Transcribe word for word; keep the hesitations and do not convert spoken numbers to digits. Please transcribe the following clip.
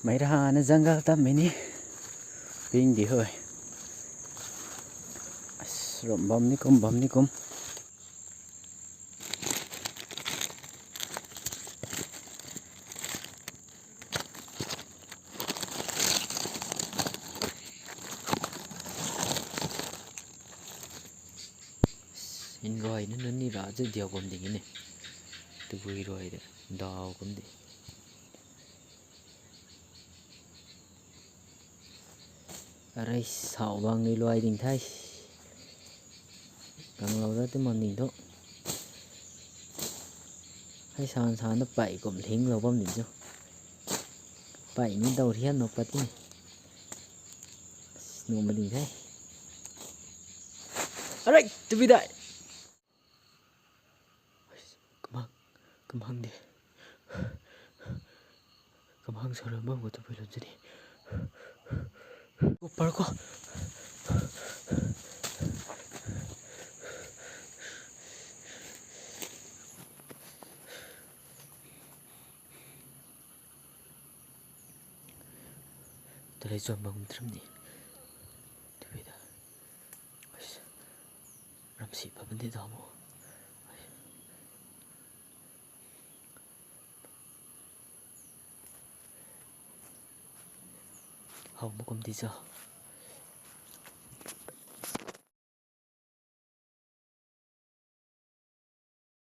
Mei rana jungle tam mei ni. Ping di hoi. As, ram bam ni kum, bam ni kum. Hin rui na nunc ni ra chu diau bam ding e ni. Tabui rui de, daw kum di. Arei sau bang ni luai ding the. Kanglou da ti man ding thu. Hei san san da pei kum lhinglou bam ding cho. Pei ni daw rian nok pat ni. Nuh ma ding the. Arei, tabui dai. Kamang, kamang de. Kamang sa ram bam khou tabui lun sini. Upar khou. Talei chuan bam trim ni. Tabui da. Ram si pa bam di da mo. How ma kum di cho.